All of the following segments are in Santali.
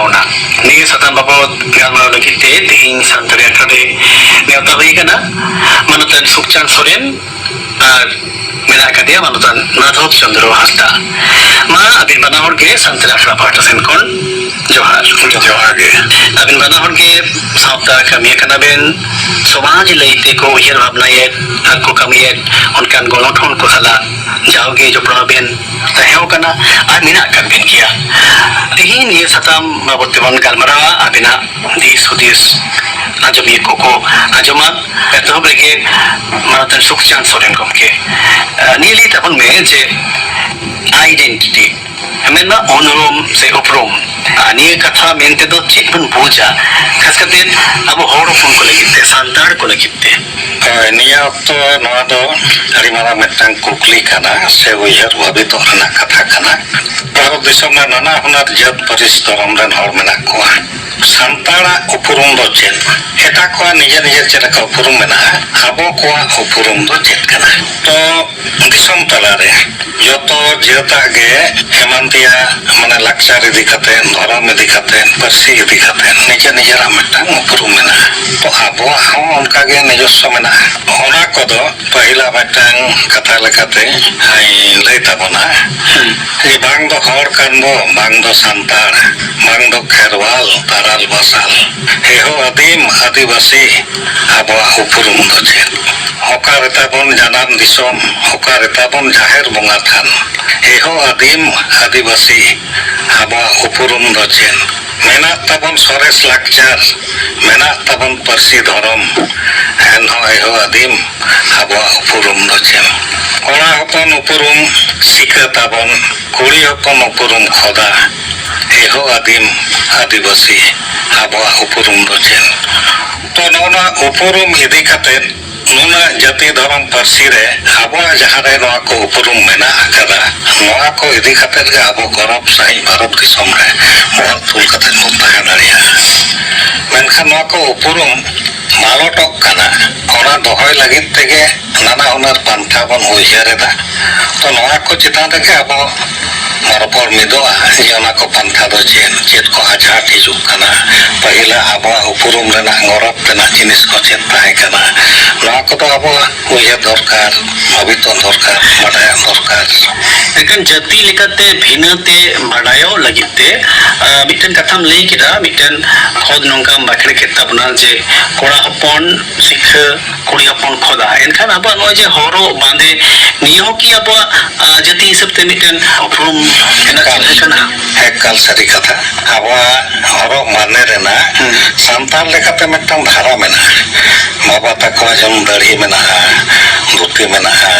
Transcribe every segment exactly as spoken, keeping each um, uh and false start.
ᱚᱱᱟ ᱱᱤᱭᱟᱹ ᱥᱟᱛᱟᱢ ᱵᱟᱵᱚᱫ ᱜᱟᱞᱢᱟᱨᱟᱣ ᱞᱟᱹᱜᱤᱫ ᱛᱮ ᱛᱮᱦᱮᱧ ᱥᱟᱱᱛᱟᱲᱤ ᱟᱠᱷᱲᱟ ᱨᱮ ᱱᱮᱣᱛᱟ ᱦᱩᱭ ᱟᱠᱟᱱᱟ ᱢᱟᱱᱚᱛᱟᱱ ᱥᱩᱠᱪᱟᱸᱫᱽ ᱥᱚᱨᱮᱱ ᱟᱨ ᱢᱮᱱᱟᱜ ᱟᱠᱟᱫᱮᱭᱟ ᱢᱟᱱᱚᱛᱟᱱ ᱢᱟᱫᱷᱚᱵ ᱪᱚᱸᱫᱽᱨᱚ ᱦᱟᱸᱥᱫᱟ᱾ ᱢᱟ ᱟᱹᱵᱤᱱ ᱵᱟᱱᱟ ᱦᱚᱲ ᱜᱮ ᱥᱟᱱᱛᱟᱲᱤ ᱟᱠᱷᱲᱟ ᱯᱟᱦᱴᱟ ᱥᱮᱱ ᱠᱷᱚᱱ ᱡᱚᱦᱟᱨ᱾ ᱡᱚᱦᱟᱨ ᱜᱮ᱾ ᱟᱹᱵᱤᱱ ᱵᱟᱱᱟ ᱦᱚᱲ ᱜᱮ ᱥᱟᱶᱛᱟ ᱠᱟᱹᱢᱤᱭᱟᱹ ᱠᱟᱱᱟ ᱵᱮᱱ, ᱥᱚᱢᱟᱡᱽ ᱞᱟᱹᱭ ᱛᱮᱠᱚ ᱩᱭᱦᱟᱹᱨ ᱵᱷᱟᱵᱽᱱᱟᱭᱮᱫ ᱟᱨ ᱠᱚ ᱠᱟᱹᱢᱤᱭᱮᱫ ᱚᱱᱠᱟᱱ ᱜᱚᱱᱚᱴᱷᱚᱱ ᱠᱚ ᱥᱟᱞᱟᱜ ᱡᱟᱣᱜᱮ ᱡᱚᱯᱲᱟᱣ ᱵᱮᱱ ᱛᱟᱦᱮᱸ ᱠᱟᱱᱟ ᱟᱨ ᱢᱮᱱᱟᱜ ᱟᱠᱟᱫ ᱵᱮᱱ ᱜᱮᱭᱟ᱾ ᱛᱮᱦᱮᱧ ᱱᱤᱭᱟᱹ ᱥᱟᱛᱟᱢ ᱵᱟᱵᱚᱫ ᱛᱮᱵᱚᱱ ᱜᱟᱞᱢᱟᱨᱟᱣᱟ, ᱟᱵᱤᱱᱟᱜ ᱫᱤᱥ ᱦᱩᱫᱤᱥ ᱟᱸᱡᱚᱢᱤᱭᱟᱹ ᱠᱚᱠᱚ ᱟᱸᱡᱚᱢᱟ᱾ ᱮᱛᱚᱦᱚᱵ ᱨᱮᱜᱮ ᱢᱟᱱᱚᱛᱟᱱ ᱥᱩᱠᱪᱟᱸᱫᱽ ᱥᱚᱨᱮᱱ ᱜᱚᱢᱠᱮ, ᱟᱸ, ᱱᱤᱭᱟᱹ ᱞᱟᱹᱭ ᱛᱟᱵᱚᱱ ᱢᱮ ᱡᱮ ᱟᱭᱰᱮᱱᱴᱤᱴᱤ, ᱢᱮᱱᱫᱚ ᱩᱱᱩᱨᱩᱢ ᱥᱮ ᱩᱯᱨᱩᱢ, ᱟᱨ ᱱᱤᱭᱟᱹ ᱠᱟᱛᱷᱟ ᱢᱮᱱᱛᱮ ᱫᱚ ᱪᱮᱫ ᱵᱚᱱ ᱵᱩᱡᱟ, ᱠᱷᱟᱥ ᱠᱟᱛᱮ ᱟᱵᱚ ᱦᱚᱲ ᱦᱚᱯᱚᱱ ᱠᱚ ᱞᱟᱹᱜᱤᱫ ᱛᱮ, ᱥᱟᱱᱛᱟᱲ ᱠᱚ ᱞᱟᱹᱜᱤᱫ ᱛᱮ? ᱦᱳᱭ, ᱱᱤᱭᱟᱹ ᱚᱠᱛᱚ ᱱᱚᱣᱟ ᱫᱚ ᱟᱹᱰᱤ ᱢᱟᱨᱟᱝ ᱢᱤᱫᱴᱟᱝ ᱠᱩᱠᱞᱤ ᱠᱟᱱᱟ ᱥᱮ ᱩᱭᱦᱟᱹᱨ ᱵᱷᱟᱵᱤᱛᱚᱜ ᱨᱮᱱᱟᱜ ᱠᱟᱛᱷᱟ ᱠᱟᱱᱟ᱾ ᱵᱷᱟᱨᱚᱛ ᱫᱤᱥᱚᱢ ᱨᱮ ᱱᱟᱱᱟ ᱦᱩᱱᱟᱹᱨ ᱡᱟᱹᱛ ᱯᱟᱹᱨᱤᱥ ᱫᱷᱚᱨᱚᱢ ᱨᱮᱱ ᱦᱚᱲ ᱢᱮᱱᱟᱜ ᱠᱚᱣᱟ᱾ ᱥᱟᱱᱛᱟᱲᱟᱜ ᱩᱯᱨᱩᱢ ᱫᱚ ᱪᱮᱫ? ᱮᱴᱟᱜ ᱠᱚᱣᱟᱜ ᱱᱤᱡᱮᱨ ᱱᱤᱡᱮᱨ ᱪᱮᱫ ᱞᱮᱠᱟ ᱩᱯᱨᱩᱢ ᱢᱮᱱᱟᱜᱼᱟ, ᱟᱵᱚ ᱠᱚᱣᱟᱜ ᱩᱯᱨᱩᱢ ᱫᱚ ᱪᱮᱫ ᱠᱟᱱᱟ? ᱛᱚ ᱫᱤᱥᱚᱢ ᱛᱟᱞᱟᱨᱮ ᱡᱚᱛᱚ ᱡᱟᱹᱛᱟᱜ ᱜᱮ ᱮᱢᱟᱱ ᱛᱮᱭᱟᱜ, ᱢᱟᱱᱮ, ᱞᱟᱠᱪᱟᱨ ᱤᱫᱤ ᱠᱟᱛᱮ, ᱫᱷᱚᱨᱚᱢ ᱤᱫᱤ ᱠᱟᱛᱮ, ᱯᱟᱹᱨᱥᱤ ᱤᱫᱤ ᱠᱟᱛᱮ ᱱᱤᱡᱮᱨ ᱱᱤᱡᱮᱨᱟᱜ ᱢᱤᱫᱴᱟᱝ ᱩᱯᱨᱩᱢ ᱢᱮᱱᱟᱜᱼᱟ᱾ ᱛᱚ ᱟᱵᱚᱣᱟᱜ ᱦᱚᱸ ᱚᱱᱠᱟᱜᱮ ᱱᱤᱡᱚᱥᱥᱚ ᱢᱮᱱᱟᱜᱼᱟ᱾ ᱚᱱᱟ ᱠᱚᱫᱚ ᱯᱟᱹᱦᱤᱞᱟᱜ ᱢᱤᱫᱴᱟᱝ ᱠᱟᱛᱷᱟ ᱞᱮᱠᱟᱛᱮ ᱤᱧ ᱞᱟᱹᱭ ᱛᱟᱵᱚᱱᱟ ᱡᱮ ᱵᱟᱝ ᱫᱚ ᱦᱚᱲ ᱠᱟᱱ ᱵᱚ, ᱵᱟᱝ ᱫᱚ ᱥᱟᱱᱛᱟᱲ, ᱵᱟᱝ ᱫᱚ ᱠᱷᱮᱨᱣᱟᱞ, ᱛᱟᱨᱟᱞ ᱵᱟᱥᱟᱞ, ᱮᱦᱚ ᱟᱹᱫᱤᱢ, ᱟᱹᱫᱤᱵᱟᱹᱥᱤ, ᱟᱵᱚᱣᱟᱜ ᱩᱯᱨᱩᱢ ᱫᱚ ᱪᱮᱫ? ᱚᱠᱟ ᱨᱮᱛᱟᱵᱚᱱ ᱡᱟᱱᱟᱢ ᱫᱤᱥᱚᱢ, ᱚᱠᱟ ᱨᱮᱛᱟᱵᱚᱱ ᱡᱟᱦᱮᱨ ᱵᱚᱸᱜᱟ ᱛᱷᱟᱱ? ᱮᱦᱚ ᱟᱹᱫᱤᱢ, ᱟᱹᱫᱤᱵᱟᱹᱥᱤ, ᱟᱵᱚᱣᱟᱜ ᱩᱯᱨᱩᱢ ᱫᱚ ᱪᱮᱫ? ᱢᱮᱱᱟᱜ ᱛᱟᱵᱚᱱ ᱥᱚᱨᱮᱥ ᱞᱟᱠᱪᱟᱨ, ᱢᱮᱱᱟᱜ ᱛᱟᱵᱚᱱ ᱯᱟᱹᱨᱥᱤ ᱫᱷᱚᱨᱚᱢ, ᱮᱱᱦᱚᱸ ᱮᱦᱚ ᱟᱹᱫᱤᱢ, ᱟᱵᱚᱣᱟᱜ ᱩᱯᱨᱩᱢ ᱫᱚ ᱪᱮᱫ? ᱠᱚᱲᱟ ᱦᱚᱯᱚᱱ ᱩᱯᱨᱩᱢ ᱥᱤᱠᱟᱹ ᱛᱟᱵᱚᱱ, ᱠᱩᱲᱤ ᱦᱚᱯᱚᱱ ᱩᱯᱨᱩᱢ ᱠᱷᱚᱫᱟ, ᱮᱦᱚ ᱟᱹᱫᱤᱢ, ᱟᱹᱫᱤᱵᱟᱹᱥᱤ, ᱟᱵᱚᱣᱟᱜ ᱩᱯᱨᱩᱢ ᱫᱚ ᱪᱮᱫ? ᱛᱚ ᱱᱚᱜᱼᱚ ᱱᱚᱣᱟ ᱩᱯᱨᱩᱢ ᱤᱫᱤ ᱠᱟᱛᱮ ᱱᱩᱱᱟᱹᱜ ᱡᱟᱹᱛᱤ ᱫᱷᱚᱨᱚᱢ ᱯᱟᱹᱨᱥᱤ ᱨᱮ ᱟᱵᱚᱣᱟᱜ ᱡᱟᱦᱟᱸ ᱨᱮ ᱱᱚᱣᱟ ᱠᱚ ᱩᱯᱨᱩᱢ ᱢᱮᱱᱟᱜ ᱟᱠᱟᱫᱟ, ᱱᱚᱣᱟ ᱠᱚ ᱤᱫᱤ ᱠᱟᱛᱮ ᱜᱮ ᱟᱵᱚ ᱜᱚᱨᱚᱵᱽ ᱥᱟᱺᱦᱤᱡ ᱵᱷᱟᱨᱚᱛ ᱫᱤᱥᱚᱢ ᱨᱮ ᱵᱚᱦᱚᱜ ᱛᱩᱞ ᱠᱟᱛᱮ ᱵᱚᱱ ᱛᱟᱦᱮᱸ ᱫᱟᱲᱮᱭᱟᱜᱼᱟ᱾ ᱢᱮᱱᱠᱷᱟᱱ ᱱᱚᱣᱟ ᱠᱚ ᱩᱯᱨᱩᱢ ᱢᱟᱞᱚᱴᱚᱜ ᱠᱟᱱᱟ, ᱚᱱᱟ ᱫᱚᱦᱚᱭ ᱞᱟᱹᱜᱤᱫ ᱛᱮᱜᱮ ᱱᱟᱱᱟ ᱦᱩᱱᱟᱹᱨ ᱯᱟᱱᱛᱷᱟ ᱵᱚᱱ ᱩᱭᱦᱟᱹᱨ ᱮᱫᱟ᱾ ᱛᱚ ᱱᱚᱣᱟ ᱠᱚ ᱪᱮᱛᱟᱱ ᱨᱮᱜᱮ ᱟᱵᱚ ᱨᱚᱯᱚᱲ ᱢᱤᱫᱚᱜᱼᱟ ᱡᱮ ᱚᱱᱟ ᱠᱚ ᱯᱟᱱᱛᱷᱟ ᱫᱚ ᱪᱮᱫ, ᱪᱮᱫ ᱠᱚ ᱪᱷᱟᱴ ᱦᱤᱡᱩᱜ ᱠᱟᱱᱟ᱾ ᱯᱟᱹᱦᱤᱞᱟᱜ ᱟᱵᱚᱣᱟᱜ ᱩᱯᱨᱩᱢ ᱨᱮᱱᱟᱜ ᱜᱚᱨᱚᱵᱽ ᱨᱮᱱᱟᱜ ᱡᱤᱱᱤᱥ ᱠᱚ ᱪᱮᱫ ᱛᱟᱦᱮᱸ ᱠᱟᱱᱟ, ᱱᱚᱣᱟ ᱠᱚᱫᱚ ᱟᱵᱚᱣᱟᱜ ᱩᱭᱦᱟᱹᱨ ᱫᱚᱨᱠᱟᱨ, ᱵᱷᱟᱵᱤᱛᱚᱜ ᱫᱚᱨᱠᱟᱨ, ᱵᱟᱰᱟᱭᱚᱜ ᱫᱚᱨᱠᱟᱨ᱾ ᱮᱱᱠᱷᱟᱱ ᱡᱟᱹᱛᱤ ᱞᱮᱠᱟᱛᱮ ᱵᱷᱤᱱᱟᱹ ᱛᱮ ᱵᱟᱰᱟᱭᱚᱜ ᱞᱟᱹᱜᱤᱫ ᱛᱮ, ᱟᱸ, ᱢᱤᱫᱴᱮᱱ ᱠᱟᱛᱷᱟᱢ ᱞᱟᱹᱭ ᱠᱮᱫᱟ, ᱢᱤᱫᱴᱮᱱ ᱠᱷᱚᱫ ᱱᱚᱝᱠᱟᱢ ᱵᱟᱠᱷᱮᱲ ᱠᱮᱫ ᱛᱟᱵᱚᱱᱟ ᱡᱮ ᱠᱚᱲᱟ ᱦᱚᱯᱚᱱ ᱥᱤᱠᱷᱟᱹ, ᱠᱩᱲᱤ ᱦᱚᱯᱚᱱ ᱠᱷᱚᱫᱟ᱾ ᱮᱱᱠᱷᱟᱱ ᱟᱵᱚᱣᱟᱜ ᱱᱚᱜᱼᱚᱭ ᱡᱮ ᱦᱚᱨᱚᱜ ᱵᱟᱸᱫᱮ, ᱱᱤᱭᱟᱹ ᱦᱚᱸ ᱠᱤ ᱟᱵᱚᱣᱟᱜ, ᱟᱸ, ᱡᱟᱹᱛᱤ ᱦᱤᱥᱟᱹᱵ ᱛᱮ ᱢᱤᱫᱴᱮᱱ ᱩᱯᱨᱩᱢ ᱨᱮᱱᱟᱜ ᱮᱠᱟᱞ, ᱪᱤᱱᱦᱟᱹ ᱠᱟᱱᱟ? ᱮᱠᱟᱞ ᱥᱟᱹᱨᱤ ᱠᱟᱛᱷᱟ᱾ ᱟᱵᱚᱣᱟᱜ ᱦᱚᱨᱚᱜ ᱵᱟᱸᱫᱮ ᱨᱮᱱᱟᱜ ᱦᱩᱸ᱾ ᱥᱟᱱᱛᱟᱲ ᱞᱮᱠᱟᱛᱮ ᱢᱤᱫᱴᱟᱝ ᱫᱷᱟᱨᱟ ᱢᱮᱱᱟᱜᱼᱟ᱾ ᱵᱟᱵᱟ ᱛᱟᱠᱚᱣᱟᱜ ᱡᱮᱢᱚᱱ ᱫᱟᱹᱲᱦᱤ ᱢᱮᱱᱟᱜᱼᱟ, ᱫᱷᱩᱛᱤ ᱢᱮᱱᱟᱜᱼᱟ,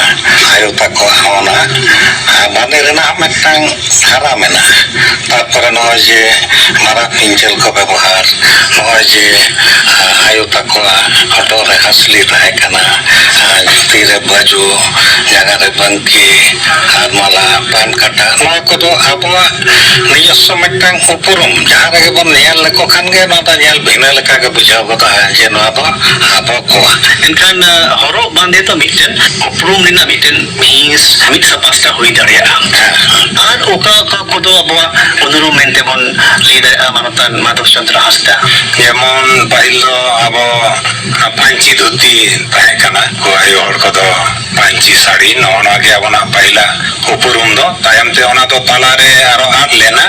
ᱟᱭᱳ ᱛᱟᱠᱚᱣᱟᱜ ᱦᱚᱸ ᱚᱱᱟ ᱵᱟᱸᱫᱮ ᱨᱮᱱᱟᱜ ᱢᱤᱫᱴᱟᱝ ᱫᱷᱟᱨᱟ ᱢᱮᱱᱟᱜᱼᱟ᱾ ᱛᱟᱨᱯᱚᱨᱮ ᱱᱚᱜᱼᱚᱭ ᱡᱮ ᱢᱟᱨᱟᱜ ᱯᱤᱧᱪᱟᱹᱨ ᱠᱚ ᱵᱮᱵᱚᱦᱟᱨ, ᱱᱚᱜᱼᱚᱭ ᱡᱮ, ᱟ, ᱟᱭᱳ ᱛᱟᱠᱚᱣᱟᱜ ᱦᱚᱴᱚᱜ ᱨᱮ ᱦᱟᱹᱥᱞᱤ ᱛᱟᱦᱮᱸ ᱠᱟᱱᱟ, ᱟ, ᱛᱤ ᱨᱮ ᱵᱟᱹᱡᱩ, ᱡᱟᱸᱜᱟ ᱨᱮ ᱵᱟᱝᱠᱤ, ᱟᱨ ᱢᱟᱞᱟ, ᱯᱟᱱ ᱠᱟᱴᱟ, ᱱᱚᱣᱟ ᱠᱚᱫᱚ ᱟᱵᱚᱣᱟᱜ ᱱᱤᱡᱚᱥᱥᱚ ᱢᱤᱫᱴᱟᱝ ᱩᱯᱨᱩᱢ᱾ ᱡᱟᱦᱟᱸ ᱨᱮᱜᱮ ᱵᱚᱱ ᱧᱮᱞ ᱞᱮᱠᱚ ᱠᱷᱟᱱ ᱜᱮ ᱱᱚᱣᱟ ᱫᱚ ᱧᱮᱞ ᱵᱷᱤᱱᱟᱹ ᱞᱮᱠᱟ ᱜᱮ ᱵᱩᱡᱷᱟᱹᱣ ᱜᱚᱫᱚᱜᱼᱟ ᱡᱮ ᱱᱚᱣᱟ ᱫᱚ ᱟᱵᱚ ᱠᱚᱣᱟᱜ᱾ ᱮᱱᱠᱷᱟᱱ, ᱟ, ᱦᱚᱨᱚᱜ ᱵᱟᱸᱫᱮ ᱫᱚ ᱢᱤᱫᱴᱮᱱ ᱩᱯᱨᱩᱢ ᱨᱮᱱᱟᱜ ᱢᱤᱫᱴᱮᱱ ᱦᱤᱸᱥ, ᱢᱤᱫ ᱥᱟ ᱯᱟᱥᱴᱟ ᱦᱩᱭ ᱫᱟᱲᱮᱭᱟᱜᱼᱟ᱾ ᱟᱨ ᱚᱠᱟ ᱚᱠᱟ ᱠᱚᱫᱚ ᱟᱵᱚᱣᱟᱜ ᱩᱱᱩᱨᱩᱢ ᱢᱮᱱᱛᱮ ᱵᱚᱱ ᱞᱟᱹᱭ ᱫᱟᱲᱮᱭᱟᱜᱼᱟ, ᱢᱟᱱᱚᱛᱟᱱ ᱢᱟᱫᱷᱚᱵ ᱪᱚᱸᱫᱽᱨᱚ ᱦᱟᱸᱥᱫᱟ? ᱡᱮᱢᱚᱱ ᱯᱟᱹᱦᱤᱞ ᱫᱚ ᱟᱵᱚ ᱯᱟᱹᱧᱪᱤ ᱫᱷᱩᱛᱤ ᱛᱟᱦᱮᱸ ᱠᱟᱱᱟ, ᱠᱚ ᱟᱭᱳ ᱦᱚᱲ ᱠᱚᱫᱚ ᱯᱟᱹᱧᱪᱤ ᱥᱟᱹᱲᱤ, ᱱᱚᱜᱼᱚ ᱱᱚᱣᱟ ᱜᱮ ᱟᱵᱚᱱᱟᱜ ᱯᱟᱹᱦᱤᱞᱟᱜ ᱩᱯᱨᱩᱢ ᱫᱚ᱾ ᱛᱟᱭᱚᱢ ᱛᱮ ᱚᱱᱟ ᱫᱚ ᱛᱟᱞᱟᱨᱮ ᱟᱨᱚ ᱟᱫ ᱞᱮᱱᱟ,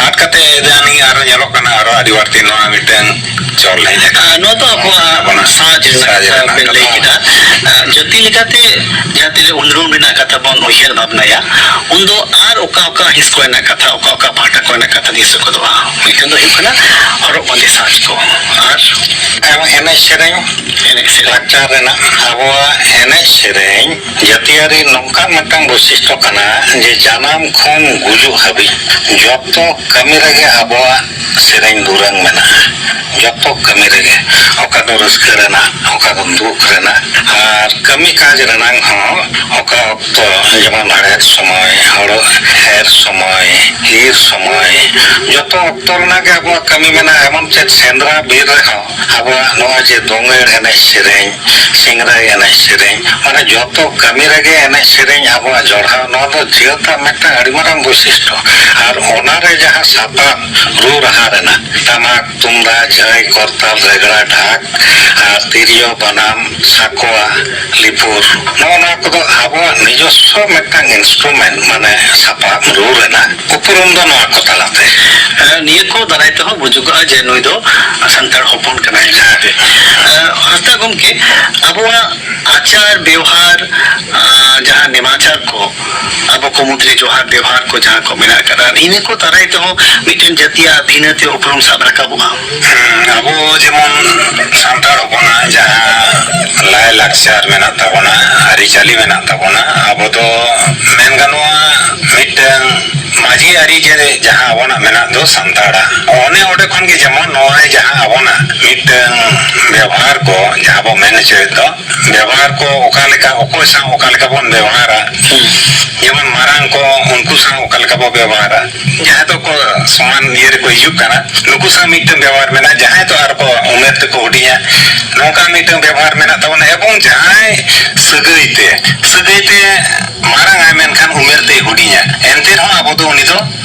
ᱟᱫ ᱠᱟᱛᱮ ᱤᱫᱟᱱᱤ ᱟᱨᱚ ᱧᱮᱞᱚᱜ ᱠᱟᱱᱟ, ᱟᱨᱚ ᱟᱹᱰᱤ ᱵᱟᱹᱲᱛᱤ ᱱᱚᱣᱟ ᱢᱤᱫᱴᱟᱝ ᱪᱚᱞ ᱦᱮᱡ ᱟᱠᱟᱱᱟ᱾ ᱟᱨ ᱱᱚᱣᱟ ᱫᱚ ᱟᱵᱚᱣᱟᱜ ᱟᱵᱚᱱᱟᱜ ᱥᱟᱡᱽ ᱨᱮᱱᱟᱜ ᱥᱟᱡᱽ ᱠᱟᱛᱷᱟ ᱨᱮᱱᱟᱜ ᱵᱮᱱ ᱞᱟᱹᱭ ᱠᱟᱛᱷᱟ᱾ ᱠᱮᱫᱟ᱾ ᱟᱨ ᱡᱟᱹᱛᱤ ᱞᱮᱠᱟᱛᱮ ᱡᱟᱦᱟᱸ ᱛᱤᱱᱟᱹᱜ ᱩᱱᱩᱨᱩᱢ ᱨᱮᱱᱟᱜ ᱠᱟᱛᱷᱟ ᱵᱚᱱ ᱩᱭᱦᱟᱹᱨ ᱵᱷᱟᱵᱽᱱᱟᱭᱟ, ᱩᱱᱫᱚ ᱟᱨ ᱚᱠᱟ ᱚᱠᱟ ᱦᱤᱸᱥ ᱠᱚᱨᱮᱱᱟᱜ ᱠᱟᱛᱷᱟ, ᱚᱠᱟ ᱚᱠᱟ ᱯᱟᱦᱴᱟ ᱠᱚᱨᱮᱱᱟᱜ ᱠᱟᱛᱷᱟ ᱫᱤᱥᱟᱹ ᱜᱚᱫᱚᱜᱼᱟ? ᱢᱤᱫᱴᱮᱱ ᱫᱚ ᱦᱩᱭᱩᱜ ᱠᱟᱱᱟ ᱦᱚᱨᱚᱜ ᱵᱟᱸᱫᱮ, ᱥᱟᱡᱽ ᱠᱚ, ᱟᱨ ᱮᱱᱮᱡ ᱥᱮᱨᱮᱧ, ᱮᱱᱮᱡ ᱥᱮᱨᱮᱧ᱾ ᱞᱟᱠᱪᱟᱨ ᱨᱮᱱᱟᱜ ᱟᱵᱚᱣᱟᱜ ᱮᱱᱮᱡ ᱥᱮᱨᱮᱧ ᱡᱟᱹᱛᱤᱭᱟᱹᱨᱤ ᱱᱚᱝᱠᱟᱱ ᱢᱤᱫᱴᱟᱝ ᱵᱳᱭᱥᱤᱥᱴᱚ ᱠᱟᱱᱟ ᱡᱮ ᱡᱟᱱᱟᱢ ᱠᱷᱚᱱ ᱜᱩᱡᱩᱜ ᱦᱟᱹᱵᱤᱡ ᱡᱚᱛᱚ ᱠᱟᱹᱢᱤ ᱨᱮᱜᱮ ᱟᱵᱚᱣᱟᱜ ᱥᱮᱨᱮᱧ ᱫᱩᱨᱟᱹᱝ ᱢᱮᱱᱟᱜᱼᱟ᱾ ᱡᱚᱛᱚ ᱠᱟᱹᱢᱤ ᱨᱮᱜᱮ, ᱚᱠᱟ ᱫᱚ ᱨᱟᱹᱥᱠᱟᱹ ᱨᱮᱱᱟᱜ, ᱚᱠᱟ ᱫᱚ ᱫᱩᱠ ᱨᱮᱱᱟᱜ, ᱟᱨ ᱠᱟᱹᱢᱤ ᱠᱟᱡᱽ ᱨᱮᱱᱟᱜ ᱦᱚᱸ ᱚᱠᱟ ᱚᱠᱛᱚ ᱡᱮᱢᱚᱱ ᱦᱮᱲᱦᱮᱫ ᱥᱚᱢᱚᱭ, ᱦᱳᱲᱳ ᱮᱨ ᱥᱚᱢᱚᱭ, ᱤᱨ ᱥᱚᱢᱚᱭ, ᱡᱚᱛᱚ ᱚᱠᱛᱚ ᱨᱮᱱᱟᱜ ᱜᱮ ᱟᱵᱚᱣᱟᱜ ᱠᱟᱹᱢᱤ ᱢᱮᱱᱟᱜᱼᱟ᱾ ᱮᱢᱚᱱ ᱪᱮᱫ ᱥᱮᱸᱫᱽᱨᱟ ᱵᱤᱨ ᱨᱮᱦᱚᱸ ᱟᱵᱚᱣᱟᱜ ᱱᱚᱣᱟ ᱡᱮ ᱫᱚᱝᱜᱟᱹᱲ ᱮᱱᱮᱡ ᱥᱮᱨᱮᱧ, ᱥᱤᱝᱨᱟᱹᱭ ᱮᱱᱮᱡ ᱥᱮᱨᱮᱧ, ᱢᱟᱱᱮ ᱡᱚᱛᱚ ᱠᱟᱹᱢᱤ ᱨᱮᱜᱮ ᱮᱱᱮᱡ ᱥᱮᱨᱮᱧ ᱟᱵᱚᱣᱟᱜ ᱡᱚᱲᱦᱟᱣ, ᱱᱚᱣᱟ ᱫᱚ ᱡᱟᱹᱛᱟᱜ ᱢᱤᱫᱴᱟᱝ ᱟᱹᱰᱤ ᱢᱟᱨᱟᱝ ᱵᱳᱭᱥᱤᱥᱴᱚ᱾ ᱟᱨ ᱚᱱᱟᱨᱮ ᱡᱟᱦᱟᱸ ᱥᱟᱯᱟᱵ ᱨᱩ ᱨᱟᱦᱟ ᱨᱮᱱᱟᱜ, ᱴᱟᱢᱟᱠ, ᱛᱩᱢᱫᱟᱜ, ᱡᱷᱟᱹᱭ, ᱠᱚᱨᱛᱟᱞ, ᱨᱮᱜᱽᱲᱟ, ᱰᱷᱟᱠ, ᱟᱨ ᱛᱤᱨᱭᱳ, ᱵᱟᱱᱟᱢ, ᱥᱟᱠᱣᱟ, ᱞᱤᱯᱩᱨ, ᱱᱚᱜᱼᱚ ᱱᱚᱣᱟ ᱠᱚᱫᱚ ᱟᱵᱚᱣᱟᱜ ᱱᱤᱡᱚᱥᱥᱚ ᱢᱤᱫᱴᱟᱝ ᱤᱱᱥᱴᱨᱩᱢᱮᱱᱴ, ᱢᱟᱱᱮ ᱥᱟᱯᱟᱵ ᱨᱩ ᱨᱮᱱᱟᱜ ᱩᱯᱨᱩᱢ ᱫᱚ ᱱᱚᱣᱟ ᱠᱚ ᱛᱟᱞᱟᱛᱮ᱾ ᱮ, ᱱᱤᱭᱟᱹ ᱠᱚ ᱫᱟᱨᱟᱭ ᱛᱮᱦᱚᱸ ᱵᱩᱡᱩᱜᱚᱜᱼᱟ ᱡᱮ ᱱᱩᱭ ᱫᱚ ᱥᱟᱱᱛᱟᱲ ᱦᱚᱯᱚᱱ ᱠᱟᱱᱟᱭ᱾ ᱦᱮᱸ᱾ ᱮ, ᱦᱟᱸᱥᱫᱟ ᱜᱚᱢᱠᱮ, ᱟᱵᱚᱣᱟᱜ ᱟᱪᱟᱨ ᱵᱮᱣᱦᱟᱨ, ᱟ, ᱡᱟᱦᱟᱸ ᱱᱮᱢᱟᱪᱟᱨ ᱠᱚ, ᱟᱵᱚ ᱠᱚ ᱢᱩᱫᱽᱨᱮ ᱡᱚᱦᱟᱨ ᱵᱮᱣᱦᱟᱨ ᱠᱚ ᱡᱟᱦᱟᱸ ᱠᱚ ᱢᱮᱱᱟᱜ ᱟᱠᱟᱫᱟ, ᱤᱱᱟᱹ ᱠᱚ ᱫᱟᱨᱟᱭ ᱛᱮᱦᱚᱸ ᱢᱤᱫᱴᱮᱱ ᱡᱟᱹᱛᱤᱭᱟᱜ ᱵᱷᱤᱱᱟᱹᱛᱮ ᱩᱯᱨᱩᱢ ᱥᱟᱵ ᱨᱟᱠᱟᱵᱚᱜᱼᱟ᱾ ᱦᱮᱸ, ᱟᱵᱚ ᱡᱮᱢᱚᱱ ᱥᱟᱱᱛᱟᱲ ᱦᱚᱯᱚᱱᱟᱜ ᱡᱟᱦᱟᱸ ᱞᱟᱭ ᱞᱟᱠᱪᱟᱨ ᱢᱮᱱᱟᱜ ᱛᱟᱵᱚᱱᱟ, ᱟᱹᱨᱤᱪᱟᱹᱞᱤ ᱢᱮᱱᱟᱜ ᱛᱟᱵᱚᱱᱟ, ᱟᱵᱚ ᱫᱚ ᱢᱮᱱ ᱜᱟᱱᱚᱜᱼᱟ ᱢᱤᱫᱴᱟᱝ ᱢᱟᱹᱡᱷᱤ ᱟᱹᱨᱤ ᱡᱮ ᱡᱟᱦᱟᱸ ᱟᱵᱚᱱᱟᱜ ᱢᱮᱱᱟᱜ ᱫᱚ ᱥᱟᱱᱛᱟᱲᱟᱜ, ᱚᱱᱮ ᱚᱸᱰᱮ ᱠᱷᱚᱱ ᱜᱮ ᱡᱮᱢᱚᱱ ᱱᱚᱜᱼᱚᱭ ᱡᱟᱦᱟᱸ ᱟᱵᱚᱱᱟᱜ ᱢᱤᱫᱴᱟᱝ ᱵᱮᱵᱚᱦᱟᱨ ᱠᱚ ᱡᱟᱦᱟᱸ ᱵᱚ ᱢᱮᱱ ᱦᱚᱪᱚᱭᱮᱫ ᱫᱚ, ᱵᱮᱵᱚᱦᱟᱨ ᱠᱚ ᱚᱠᱟ ᱞᱮᱠᱟ, ᱚᱠᱚᱭ ᱥᱟᱶ ᱚᱠᱟ ᱞᱮᱠᱟ ᱵᱚᱱ ᱵᱮᱵᱚᱦᱟᱨᱟ᱾ ᱦᱩᱸ᱾ ᱡᱮᱢᱚᱱ ᱢᱟᱨᱟᱝ ᱠᱚ, ᱩᱱᱠᱩ ᱥᱟᱶ ᱚᱠᱟ ᱞᱮᱠᱟ ᱵᱚ ᱵᱮᱵᱚᱦᱟᱨᱟ, ᱡᱟᱦᱟᱸᱭ ᱫᱚᱠᱚ ᱥᱚᱢᱟᱱ ᱤᱭᱟᱹ ᱨᱮᱠᱚ ᱦᱤᱡᱩᱜ ᱠᱟᱱᱟ, ᱱᱩᱠᱩ ᱥᱟᱶ ᱢᱤᱫᱴᱟᱝ ᱵᱮᱵᱚᱦᱟᱨ ᱢᱮᱱᱟᱜᱼᱟ, ᱡᱟᱦᱟᱸᱭ ᱫᱚ ᱟᱨ ᱠᱚ ᱩᱢᱮᱨ ᱛᱮᱠᱚ ᱦᱩᱰᱤᱧᱟ, ᱱᱚᱝᱠᱟ ᱢᱤᱫᱴᱟᱝ ᱵᱮᱵᱚᱦᱟᱨ ᱢᱮᱱᱟᱜ ᱛᱟᱵᱚᱱᱟ᱾ ᱮᱵᱚᱝ ᱡᱟᱦᱟᱸᱭ ᱥᱟᱹᱜᱟᱹᱭ ᱛᱮ, ᱥᱟᱹᱜᱟᱹᱭ ᱛᱮ ᱢᱟᱨᱟᱝ ᱟᱭ ᱢᱮᱱᱠᱷᱟᱱ ᱩᱢᱮᱨ ᱛᱮᱭ ᱦᱩᱰᱤᱧᱟ, ᱮᱱᱛᱮ ᱨᱮᱦᱚᱸ ᱟᱵᱚ ᱫᱚ ᱩᱱᱤ ᱫᱚ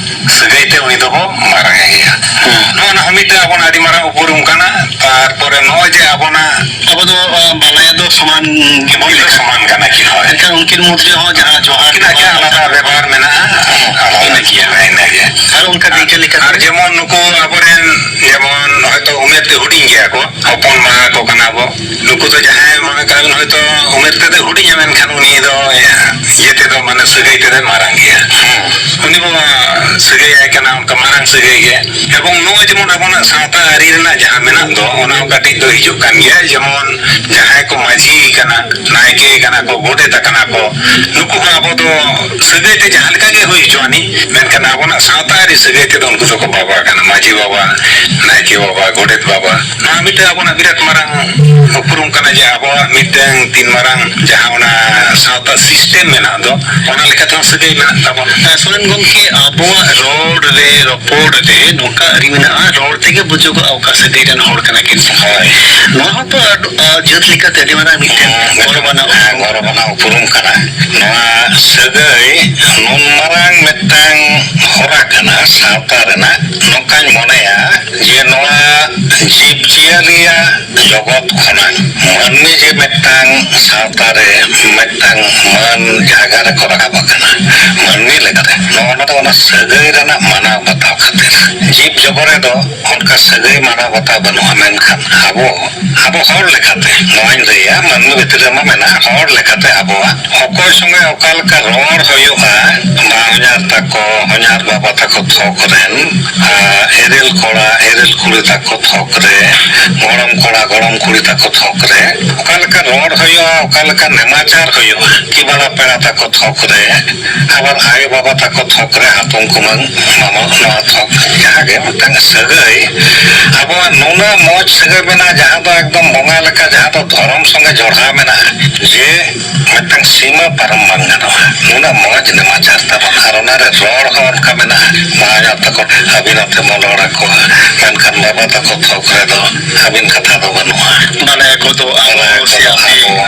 ᱥᱟᱹᱜᱟᱹᱭ ᱛᱮ ᱩᱱᱤ ᱫᱚᱵᱚ ᱢᱟᱨᱟᱝ ᱮ ᱜᱮᱭᱟ᱾ ᱦᱮᱸ᱾ ᱱᱚᱜᱼᱚ ᱱᱚᱣᱟ ᱢᱤᱫᱴᱟᱝ ᱟᱵᱚᱱᱟᱜ ᱟᱹᱰᱤ ᱢᱟᱨᱟᱝ ᱩᱯᱨᱩᱢ ᱠᱟᱱᱟ᱾ ᱛᱟᱨᱯᱚᱨᱮ ᱱᱚᱜᱼᱚᱭ ᱡᱮ ᱟᱵᱚᱱᱟᱜ ᱟᱵᱚ ᱫᱚ, ᱟ, ᱵᱟᱱᱟᱭᱟ ᱫᱚ ᱥᱚᱢᱟᱱ ᱜᱮᱵᱚᱱ ᱩᱱᱠᱤᱱ ᱫᱚ ᱞᱮᱠᱷᱟᱜᱼᱟ᱾ ᱥᱚᱢᱟᱱ ᱠᱟᱱᱟ ᱠᱤᱱ, ᱦᱳᱭ᱾ ᱢᱮᱱᱠᱷᱟᱱ ᱩᱱᱠᱤᱱ ᱢᱩᱫᱽ ᱨᱮᱦᱚᱸ ᱡᱟᱦᱟᱸ ᱡᱚᱦᱟᱨ ᱩᱱᱠᱤᱱᱟᱜ ᱜᱮ ᱟᱞᱟᱫᱟ ᱵᱮᱵᱚᱦᱟᱨ ᱢᱮᱱᱟᱜᱼᱟ᱾ ᱦᱮᱸ, ᱟᱞᱟᱫᱟ᱾ ᱤᱱᱟᱹ ᱜᱮᱭᱟ᱾ ᱦᱮᱸ, ᱤᱱᱟᱹ ᱜᱮ᱾ ᱟᱨ ᱚᱱᱠᱟ ᱫᱟᱹᱭᱠᱟᱹ ᱞᱮᱠᱟᱛᱮ ᱟᱨ ᱡᱮᱢᱚᱱ ᱱᱩᱠᱩ ᱟᱵᱚᱨᱮᱱ ᱡᱮᱢᱚᱱ ᱦᱚᱭᱛᱳ ᱩᱢᱮᱨ ᱛᱮ ᱦᱩᱰᱤᱧ ᱜᱮᱭᱟ ᱠᱚ, ᱦᱚᱯᱚᱱ ᱵᱟ ᱠᱚ ᱠᱟᱱᱟ ᱵᱚ, ᱱᱩᱠᱩ ᱫᱚ ᱡᱟᱦᱟᱸᱭ ᱢᱚᱱᱮ ᱠᱟᱜ ᱵᱮᱱ ᱦᱚᱭᱛᱳ ᱩᱢᱮᱨ ᱛᱮᱫᱚ ᱦᱩᱰᱤᱧᱟ, ᱢᱮᱱᱠᱷᱟᱱ ᱩᱱᱤ ᱫᱚ ᱤᱭᱟᱹ ᱛᱮᱫᱚ ᱢᱟᱱᱮ ᱥᱟᱹᱜᱟᱹᱭ ᱛᱮᱫᱚᱭ ᱢᱟᱨᱟᱝ ᱜᱮᱭᱟ᱾ ᱦᱮᱸ᱾ ᱩᱱᱤ ᱵᱚ ᱥᱟᱹᱜᱟᱹᱭ ᱟᱭ ᱠᱟᱱᱟ ᱚᱱᱠᱟ ᱢᱟᱨᱟᱝ ᱥᱟᱹᱜᱟᱹᱭ ᱜᱮ᱾ ᱮᱵᱚᱝ ᱱᱚᱜᱼᱚᱭ ᱡᱮᱢᱚᱱ ᱟᱵᱚᱱᱟᱜ ᱥᱟᱶᱛᱟ ᱟᱹᱨᱤ ᱨᱮᱱᱟᱜ ᱡᱟᱦᱟᱸ ᱢᱮᱱᱟᱜ ᱫᱚ, ᱚᱱᱟ ᱦᱚᱸ ᱠᱟᱹᱴᱤᱡ ᱫᱚ ᱦᱤᱡᱩᱜ ᱠᱟᱱ ᱜᱮᱭᱟ᱾ ᱡᱮᱢᱚᱱ ᱡᱟᱦᱟᱸᱭ ᱠᱚ ᱢᱟᱹᱡᱷᱤ ᱠᱟᱱᱟ, ᱱᱟᱭᱠᱮ ᱠᱟᱱᱟ ᱠᱚ, ᱜᱚᱰᱮᱛ ᱟᱠᱟᱱᱟ ᱠᱚ, ᱱᱩᱠᱩ ᱦᱚᱸ ᱟᱵᱚ ᱫᱚ ᱥᱟᱹᱜᱟᱹᱭ ᱛᱮ ᱡᱟᱦᱟᱸ ᱞᱮᱠᱟ ᱜᱮ ᱦᱩᱭ ᱦᱚᱪᱚ ᱟᱹᱱᱤᱡ, ᱢᱮᱱᱠᱷᱟᱱ ᱟᱵᱚᱱᱟᱜ ᱥᱟᱶᱛᱟ ᱟᱹᱨᱤ ᱥᱟᱹᱜᱟᱹᱭ ᱛᱮᱫᱚ ᱩᱱᱠᱩ ᱫᱚᱠᱚ ᱵᱟᱵᱟ ᱠᱟᱱᱟ, ᱢᱟᱹᱡᱷᱤ ᱵᱟᱵᱟ, ᱱᱟᱭᱠᱮ ᱵᱟᱵᱟ, ᱜᱚᱰᱮᱛ ᱵᱟᱵᱟ᱾ ᱱᱚᱣᱟ ᱢᱤᱫᱴᱟᱝ ᱟᱵᱚᱱᱟᱜ ᱵᱤᱨᱟᱴ ᱢᱟᱨᱟᱝ ᱩᱯᱨᱩᱢ ᱠᱟᱱᱟ ᱡᱮ ᱟᱵᱚᱣᱟᱜ ᱢᱤᱫᱴᱟᱝ ᱛᱤᱱ ᱢᱟᱨᱟᱝ ᱡᱟᱦᱟᱸ ᱚᱱᱟ ᱥᱟᱶᱛᱟ ᱥᱤᱥᱴᱮᱢ ᱢᱮᱱᱟᱜ ᱫᱚ, ᱚᱱᱟ ᱞᱮᱠᱟᱛᱮ ᱦᱚᱸ ᱥᱟᱹᱜᱟᱹᱭ ᱢᱮᱱᱟᱜ ᱛᱟᱵᱚᱱᱟ᱾ ᱥᱚᱨᱮᱱ ᱜᱚᱢᱠᱮ, ᱟᱵᱚᱣᱟᱜ ᱨᱚᱲ ᱨᱮ, ᱨᱚᱯᱚᱲ ᱨᱚᱲ ᱨᱮ ᱱᱚᱝᱠᱟ ᱟᱹᱨᱤ ᱢᱮᱱᱟᱜᱼᱟ, ᱨᱚᱲ ᱛᱮᱜᱮ ᱵᱩᱡᱩᱜᱚᱜᱼᱟ ᱚᱠᱟ ᱥᱟᱹᱜᱟᱹᱭ ᱨᱮᱱ ᱦᱚᱲ ᱠᱟᱱᱟ ᱠᱤᱱ᱾ ᱦᱳᱭ᱾ ᱱᱚᱣᱟ ᱦᱚᱸᱛᱚ ᱟᱹᱰ-, ᱟ, ᱡᱟᱹᱛ ᱞᱮᱠᱟᱛᱮ ᱟᱹᱰᱤ ᱢᱟᱨᱟᱝ ᱢᱤᱫᱴᱮᱱ ᱦᱮᱸ, ᱜᱚᱨᱚᱵᱟᱱᱟᱜ ᱦᱮᱸ, ᱩᱯᱨᱩᱢ᱾ ᱜᱚᱨᱚᱵᱟᱱᱟᱜ ᱩᱯᱨᱩᱢ ᱠᱟᱱᱟ᱾ ᱱᱚᱣᱟ ᱥᱟᱹᱜᱟᱹᱭ ᱱᱩᱱ ᱢᱟᱨᱟᱝ ᱢᱤᱫᱴᱟᱝ ᱦᱚᱨᱟ ᱠᱟᱱᱟ ᱥᱟᱶᱛᱟ ᱨᱮᱱᱟᱜ, ᱱᱚᱝᱠᱟᱧ ᱢᱚᱱᱮᱭᱟ ᱡᱮ ᱱᱚᱣᱟ ᱡᱤᱵᱽ ᱡᱤᱭᱟᱹᱞᱤᱭᱟᱜ ᱡᱚᱜᱚᱛ ᱠᱷᱚᱱᱟᱜ ᱢᱟᱹᱱᱢᱤ ᱡᱮ ᱢᱤᱫᱴᱟᱝ ᱥᱟᱶᱛᱟ ᱨᱮ ᱢᱤᱫᱴᱟᱝ ᱢᱟᱹᱱ ᱡᱟᱭᱜᱟ ᱨᱮᱠᱚ ᱨᱟᱠᱟᱵ ᱟᱠᱟᱱᱟ, ᱢᱟᱹᱱᱢᱤ ᱞᱮᱠᱟᱛᱮ ᱱᱚᱜᱼᱚ ᱱᱚᱣᱟ ᱫᱚ ᱚᱱᱟ ᱥᱟᱹᱜᱟᱹᱭ ᱨᱮᱱᱟᱜ ᱢᱟᱱᱟᱣ ᱵᱟᱛᱟᱣ ᱠᱷᱟᱹᱛᱤᱨ᱾ ᱡᱤᱵᱽ ᱡᱚᱜᱚᱛ ᱨᱮᱫᱚ ᱚᱱᱠᱟ ᱥᱟᱹᱜᱟᱹᱭ ᱢᱟᱱᱟᱣ ᱵᱟᱛᱟᱣ ᱵᱟᱹᱱᱩᱜᱼᱟ, ᱢᱮᱱᱠᱷᱟᱱ ᱟᱵᱚ, ᱟᱵᱚ ᱦᱚᱲ ᱞᱮᱠᱟᱛᱮ ᱱᱚᱣᱟᱧ ᱞᱟᱹᱭᱟ, ᱢᱟᱹᱱᱢᱤ ᱵᱷᱤᱛᱨᱤ ᱨᱮᱢᱟ ᱢᱮᱱᱟᱜᱼᱟ, ᱦᱚᱲ ᱞᱮᱠᱟᱛᱮ ᱟᱵᱚᱣᱟᱜ ᱚᱠᱚᱭ ᱥᱚᱸᱜᱮ ᱚᱠᱟ ᱞᱮᱠᱟ ᱨᱚᱲ ᱦᱩᱭᱩᱜᱼᱟ, ᱵᱟ ᱦᱚᱧᱦᱟᱨ ᱛᱟᱠᱚ, ᱦᱚᱧᱦᱟᱨ ᱵᱟᱵᱟ ᱛᱟᱠᱚ ᱛᱷᱚᱠ ᱨᱮᱱ, ᱟᱨ ᱮᱨᱮᱞ ᱠᱚᱲᱟ, ᱮᱨᱮᱞ ᱠᱩᱲᱤ ᱛᱟᱠᱚ ᱛᱷᱚᱠ ᱨᱮ, ᱜᱚᱲᱚᱢ ᱠᱚᱲᱟ, ᱜᱚᱲᱚᱢ ᱠᱩᱲᱤ ᱛᱟᱠᱚ ᱛᱷᱚᱠ ᱨᱮ, ᱚᱠᱟ ᱞᱮᱠᱟ ᱨᱚᱲ ᱦᱩᱭᱩᱜᱼᱟ, ᱚᱠᱟ ᱞᱮᱠᱟ ᱱᱮᱢᱟᱪᱟᱨ ᱦᱩᱭᱩᱜᱼᱟ, ᱠᱤ ᱵᱟᱲᱟ ᱯᱮᱲᱟ ᱛᱟᱠᱚ ᱛᱷᱚᱠ ᱨᱮ, ᱟᱵᱟᱨ ᱟᱭᱳ ᱵᱟᱵᱟ ᱛᱟᱠᱚ ᱛᱷᱚᱠ ᱨᱮ, ᱦᱟᱛᱚᱢ ᱠᱩᱢᱟᱹᱝ ᱢᱟᱢᱟ ᱱᱚᱣᱟ ᱛᱷᱚᱠ, ᱡᱟᱦᱟᱸ ᱜᱮ ᱢᱤᱫᱴᱟᱝ ᱥᱟᱹᱜᱟᱹᱭ, ᱟᱵᱚᱣᱟᱜ ᱱᱩᱱᱟᱹᱜ ᱢᱚᱡᱽ ᱥᱟᱹᱜᱟᱹᱭ ᱢᱮᱱᱟᱜᱼᱟ, ᱡᱟᱦᱟᱸ ᱫᱚ ᱮᱠᱫᱚᱢ ᱵᱚᱸᱜᱟ ᱞᱮᱠᱟ, ᱡᱟᱦᱟᱸ ᱫᱚ ᱫᱷᱚᱨᱚᱢ ᱥᱚᱸᱜᱮ ᱡᱚᱲᱟᱣ ᱢᱮᱱᱟᱜᱼᱟ, ᱡᱮ ᱢᱤᱫᱴᱟᱝ ᱥᱤᱢᱟᱹ ᱯᱟᱨᱚᱢ ᱵᱟᱝ ᱜᱟᱱᱚᱜᱼᱟ᱾ ᱱᱩᱱᱟᱹᱜ ᱢᱚᱡᱽ ᱱᱮᱢᱟᱪᱟᱨ ᱛᱟᱵᱚᱱ, ᱟᱨ ᱚᱱᱟᱨᱮ ᱨᱚᱲ ᱦᱚᱸ ᱚᱱᱠᱟ ᱢᱮᱱᱟᱜᱼᱟ, ᱢᱟᱭᱟ ᱛᱟᱠᱚ ᱟᱹᱵᱤᱱ ᱟᱛᱮ ᱵᱚᱱ ᱨᱚᱲ ᱟᱠᱚᱣᱟ, ᱢᱮᱱᱠᱷᱟᱱ ᱵᱟᱵᱟ ᱛᱟᱠᱚ ᱛᱷᱚᱠ ᱨᱮᱫᱚ ᱟᱹᱵᱤᱱ ᱠᱟᱛᱷᱟ ᱫᱚ ᱵᱟᱹᱱᱩᱜᱼᱟ᱾ ᱵᱟᱞᱟᱭᱟ ᱠᱚᱫᱚ ᱟᱵᱚ ᱵᱟᱞᱟᱭᱟ ᱠᱚᱫᱚ ᱥᱮ ᱟᱯᱮ᱾ ᱟᱵᱚ᱾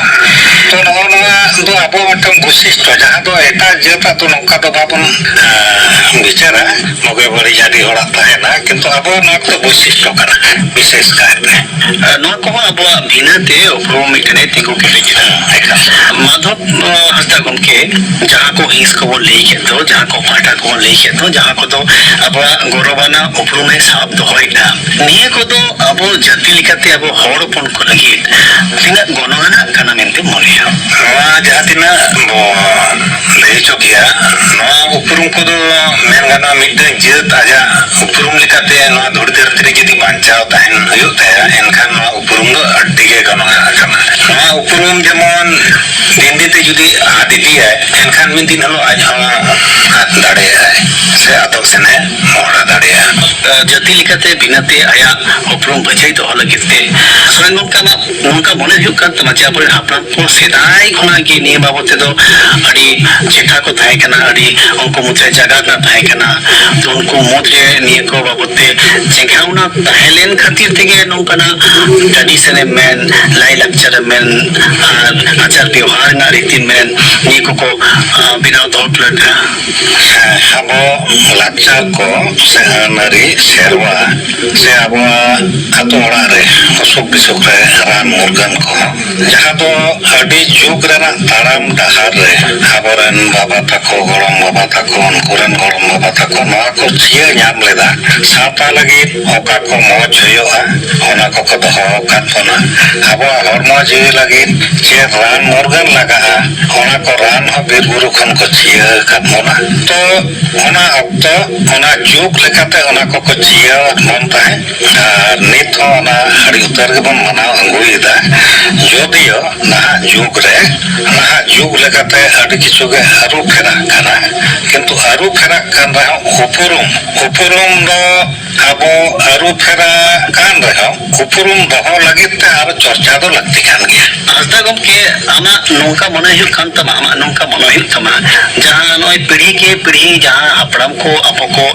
ᱛᱚ, ᱱᱚᱜᱼᱚ ᱱᱚᱣᱟ ᱫᱚ ᱟᱵᱚᱣᱟᱜ ᱢᱤᱫᱴᱟᱝ ᱵᱳᱭᱥᱤᱥᱴᱚ, ᱡᱟᱦᱟᱸ ᱫᱚ ᱮᱴᱟᱜ ᱡᱟᱹᱛᱟᱜ ᱫᱚ ᱱᱚᱝᱠᱟ ᱫᱚ ᱵᱟᱵᱚᱱ, ᱮᱸ, ᱵᱤᱪᱟᱹᱨᱟ᱾ ᱵᱩᱜᱤ ᱵᱟᱹᱲᱤᱡ ᱟᱹᱰᱤ ᱦᱚᱲᱟᱜ ᱛᱟᱦᱮᱱᱟ, ᱠᱤᱱᱛᱩ ᱟᱵᱚᱣᱟᱜ ᱱᱚᱣᱟ ᱠᱚᱫᱚ ᱵᱳᱭᱥᱤᱥᱴᱚ ᱠᱟᱱᱟ, ᱵᱤᱥᱮᱥ ᱠᱟᱭᱛᱮ᱾ ᱟᱨ ᱱᱚᱣᱟ ᱠᱚᱦᱚᱸ ᱟᱵᱚᱣᱟᱜ ᱵᱷᱤᱱᱟᱹ ᱛᱮ ᱩᱯᱨᱩᱢ ᱢᱤᱫᱴᱮᱱᱮ ᱛᱤᱸᱜᱩ ᱠᱮᱴᱮᱡ ᱮᱫᱟ᱾ ᱮᱠᱟᱞ᱾ ᱢᱟᱫᱷᱚᱵ, ᱟᱸ, ᱦᱟᱸᱥᱫᱟ ᱜᱚᱢᱠᱮ, ᱡᱟᱦᱟᱸ ᱠᱚ ᱦᱤᱸᱥ ᱠᱚᱵᱚᱱ ᱞᱟᱹᱭ ᱠᱮᱫ ᱫᱚ, ᱡᱟᱦᱟᱸ ᱠᱚ ᱯᱟᱦᱴᱟ ᱠᱚᱵᱚᱱ ᱞᱟᱹᱭ ᱠᱮᱫ ᱫᱚ, ᱡᱟᱦᱟᱸ ᱠᱚᱫᱚ ᱟᱵᱚᱣᱟᱜ ᱜᱚᱨᱚᱵᱟᱱᱟᱜ ᱩᱯᱨᱩᱢᱮ ᱥᱟᱵ ᱫᱚᱦᱚᱭᱮᱫᱟ, ᱱᱤᱭᱟᱹ ᱠᱚᱫᱚ ᱟᱵᱚ ᱡᱟᱹᱛᱤ ᱞᱮᱠᱟᱛᱮ ᱟᱵᱚ ᱦᱚᱲ ᱦᱚᱯᱚᱱ ᱠᱚ ᱞᱟᱹᱜᱤᱫ ᱛᱤᱱᱟᱹᱜ ᱜᱚᱱᱚᱝ ᱟᱱᱟᱜ ᱠᱟᱱᱟ ᱢᱮᱱᱛᱮ ᱢᱚᱱᱮᱭᱟ? ᱱᱚᱣᱟ ᱡᱟᱦᱟᱸ ᱛᱤᱱᱟᱹᱜ ᱵᱚ ᱞᱟᱹᱭ ᱦᱚᱪᱚ ᱠᱮᱭᱟ, ᱱᱚᱣᱟ ᱩᱯᱨᱩᱢ ᱠᱚᱫᱚ ᱢᱮᱱ ᱜᱟᱱᱚᱜᱼᱟ, ᱢᱤᱫᱴᱮᱱ ᱡᱟᱹᱛ ᱟᱡᱟᱜ ᱩᱯᱨᱩᱢ ᱞᱮᱠᱟᱛᱮ ᱱᱚᱣᱟ ᱫᱷᱩᱲᱤ ᱫᱷᱟᱹᱨᱛᱤ ᱨᱮ ᱡᱩᱫᱤ ᱵᱟᱧᱪᱟᱣ ᱛᱟᱦᱮᱱ ᱦᱩᱭᱩᱜ ᱛᱟᱭᱟ, ᱮᱱᱠᱷᱟᱱ ᱱᱚᱣᱟ ᱩᱯᱨᱩᱢ ᱫᱚ ᱟᱹᱰᱤ ᱜᱮ ᱜᱚᱱᱚᱝ ᱟᱱᱟᱜ ᱠᱟᱱᱟ᱾ ᱱᱚᱣᱟ ᱩᱯᱨᱩᱢ ᱡᱮᱢᱚᱱ ᱫᱤᱱ ᱫᱤᱱ ᱛᱮ ᱡᱩᱫᱤ ᱟᱫ ᱤᱫᱤᱭᱟᱭ, ᱮᱱᱠᱷᱟᱱ ᱢᱤᱫ ᱫᱤᱱ ᱦᱤᱞᱳᱜ ᱟᱡ ᱦᱚᱸ ᱟᱫ ᱫᱟᱲᱮᱭᱟᱜᱼᱟᱭ ᱥᱮ ᱟᱫᱚᱜ ᱥᱮᱱᱮ ᱢᱚᱦᱰᱟ ᱫᱟᱲᱮᱭᱟᱜᱼᱟ᱾ ᱡᱟᱹᱛᱤ ᱞᱮᱠᱟᱛᱮ ᱵᱤᱱᱟᱹᱛᱮ ᱟᱭᱟᱜ ᱩᱯᱨᱩᱢ ᱵᱟᱹᱡᱟᱹᱭ ᱫᱚᱦᱚ ᱞᱟᱹᱜᱤᱫ ᱛᱮ᱾ ᱥᱚᱨᱮᱱ ᱜᱚᱢᱠᱮ, ᱟᱢᱟᱜ ᱱᱚᱝᱠᱟ ᱢᱚᱱᱮ ᱦᱩᱭᱩᱜ ᱠᱟᱱ ᱛᱟᱢᱟ ᱡᱮ ᱟᱵᱚᱨᱮᱱ ᱦᱟᱯᱲᱟᱢ ᱠᱚ ᱥᱮᱫᱟᱭ ᱠᱷᱚᱱᱟᱜ ᱜᱮ ᱱᱤᱭᱟᱹ ᱵᱟᱵᱚᱫ ᱛᱮᱫᱚ ᱟᱹᱰᱤ ᱪᱮᱴᱷᱟ ᱠᱚ ᱛᱟᱦᱮᱸ ᱠᱟᱱᱟ, ᱟᱹᱰᱤ ᱩᱱᱠᱩ ᱢᱩᱫᱽᱨᱮ ᱡᱟᱜᱟᱛ ᱨᱮᱱᱟᱜ ᱛᱟᱦᱮᱸ ᱠᱟᱱᱟ᱾ ᱛᱚ, ᱩᱱᱠᱩ ᱢᱩᱫᱽᱨᱮ ᱱᱤᱭᱟᱹ ᱠᱚ ᱵᱟᱵᱚᱫ ᱛᱮ ᱪᱮᱸᱜᱷᱟᱣᱱᱟ ᱛᱟᱦᱮᱸ ᱞᱮᱱ ᱠᱷᱟᱹᱛᱤᱨ ᱛᱮᱜᱮ ᱱᱚᱝᱠᱟᱱᱟᱜ ᱴᱨᱟᱰᱤᱥᱚᱱ ᱮᱢ ᱢᱮᱱ, ᱞᱟᱭᱼᱞᱟᱠᱪᱟᱨ ᱮᱢ ᱢᱮᱱ, ᱟᱨ ᱟᱪᱟᱨ ᱵᱮᱣᱦᱟᱨ ᱨᱮᱱᱟᱜ ᱨᱤᱛᱤ ᱢᱮᱱ, ᱱᱤᱭᱟᱹ ᱠᱚᱠᱚ, ᱟᱸ, ᱵᱮᱱᱟᱣ ᱫᱚᱦᱚ ᱦᱚᱴᱚ ᱞᱮᱫᱟ᱾ ᱦᱮᱸ, ᱟᱵᱚ ᱞᱟᱠᱪᱟᱨ ᱠᱚ ᱥᱮ ᱟᱹᱱ ᱟᱹᱨᱤ ᱥᱮᱨᱣᱟ ᱥᱮ ᱟᱵᱚᱣᱟᱜ ᱟᱛᱳ ᱚᱲᱟᱜ ᱨᱮ ᱚᱥᱩᱠ ᱵᱤᱥᱩᱠ ᱨᱮ ᱨᱟᱱ ᱢᱩᱨᱜᱟᱹᱱ ᱠᱚ, ᱡᱟᱦᱟᱸ ᱫᱚ ᱟᱹᱰᱤ ᱡᱩᱜᱽ ᱨᱮᱱᱟᱜ ᱛᱟᱲᱟᱢ ᱰᱟᱦᱟᱨ ᱨᱮ ᱟᱵᱚᱨᱮᱱ ᱵᱟᱵᱟ ᱛᱟᱠᱚ, ᱜᱚᱲᱚᱢ ᱵᱟᱵᱟ ᱛᱟᱠᱚ, ᱩᱱᱠᱩ ᱨᱮᱱ ᱜᱚᱲᱚᱢ ᱵᱟᱵᱟ ᱛᱟᱠᱚ ᱱᱚᱣᱟ ᱠᱚ ᱪᱤᱭᱟᱹ ᱧᱟᱢ ᱞᱮᱫᱟ᱾ ᱥᱟᱶᱛᱟ ᱞᱟᱹᱜᱤᱫ ᱚᱠᱟ ᱠᱚ ᱢᱚᱡᱽ ᱦᱩᱭᱩᱜᱼᱟ, ᱚᱱᱟ ᱠᱚᱠᱚ ᱫᱚᱦᱚ ᱟᱠᱟᱫ ᱵᱚᱱᱟ᱾ ᱟᱵᱚᱣᱟᱜ ᱦᱚᱲᱢᱚ ᱡᱤᱣᱤ ᱞᱟᱹᱜᱤᱫ ᱪᱮᱫ ᱨᱟᱱ ᱢᱩᱨᱜᱟᱹᱱ ᱞᱟᱜᱟᱜᱼᱟ, ᱚᱱᱟ ᱠᱚ ᱨᱟᱱ ᱦᱚᱸ ᱵᱤᱨ ᱵᱩᱨᱩ ᱠᱷᱚᱱ ᱠᱚ ᱪᱤᱭᱟᱹ ᱟᱠᱟᱫ ᱵᱚᱱᱟ᱾ ᱛᱚ, ᱚᱱᱟ ᱚᱠᱛᱚ, ᱚᱱᱟ ᱡᱩᱜᱽ ᱞᱮᱠᱟᱛᱮ ᱚᱱᱟ ᱠᱚᱠᱚ ᱪᱤᱭᱟᱹᱣᱟᱫ ᱵᱚᱱ ᱛᱟᱦᱮᱸᱫ᱾ ᱟᱨ ᱱᱤᱛ ᱦᱚᱸ ᱚᱱᱟ ᱟᱹᱰᱤ ᱩᱛᱟᱹᱨ ᱜᱮᱵᱚᱱ ᱢᱟᱱᱟᱣ ᱟᱹᱜᱩᱭᱮᱫᱟ᱾ ᱡᱚᱫᱤᱭᱳ ᱱᱟᱦᱟᱜ ᱡᱩᱜᱽ ᱨᱮ, ᱱᱟᱦᱟᱜ ᱡᱩᱜᱽ ᱞᱮᱠᱟᱛᱮ ᱟᱹᱰᱤ ᱠᱤᱪᱷᱩ ᱜᱮ ᱟᱹᱨᱩ ᱯᱷᱮᱨᱟᱜ ᱠᱟᱱᱟ, ᱠᱤᱱᱛᱩ ᱟᱹᱨᱩ ᱯᱷᱮᱨᱟᱜ ᱠᱟᱱ ᱨᱮᱦᱚᱸ ᱩᱯᱨᱩᱢ, ᱩᱯᱨᱩᱢ ᱫᱚ ᱟᱵᱚ ᱟᱹᱨᱩ ᱯᱷᱮᱨᱟᱜ ᱠᱟᱱ ᱨᱮᱦᱚᱸ ᱩᱯᱨᱩᱢ ᱫᱚᱦᱚ ᱞᱟᱹᱜᱤᱫ ᱛᱮ ᱟᱨ ᱪᱚᱨᱪᱟ ᱫᱚ ᱞᱟᱹᱠᱛᱤ ᱠᱟᱱ ᱜᱮᱭᱟ᱾ ᱦᱟᱸᱥᱫᱟ ᱜᱚᱢᱠᱮ, ᱟᱢᱟᱜ ᱱᱚᱝᱠᱟ ᱢᱚᱱᱮ ᱦᱩᱭᱩᱜ ᱠᱟᱱ ᱛᱟᱢᱟ, ᱟᱢᱟᱜ ᱱᱚᱝᱠᱟ ᱢᱚᱱᱮ ᱦᱩᱭᱩᱜ ᱛᱟᱢᱟ, ᱡᱟᱦᱟᱸ ᱱᱚᱜᱼᱚᱭ ᱯᱤᱲᱦᱤ ᱠᱮ ᱯᱤᱲᱦᱤ ᱡᱟᱦᱟᱸ ᱦᱟᱯᱲᱟᱢ ᱠᱚ ᱟᱵᱚ ᱠᱚ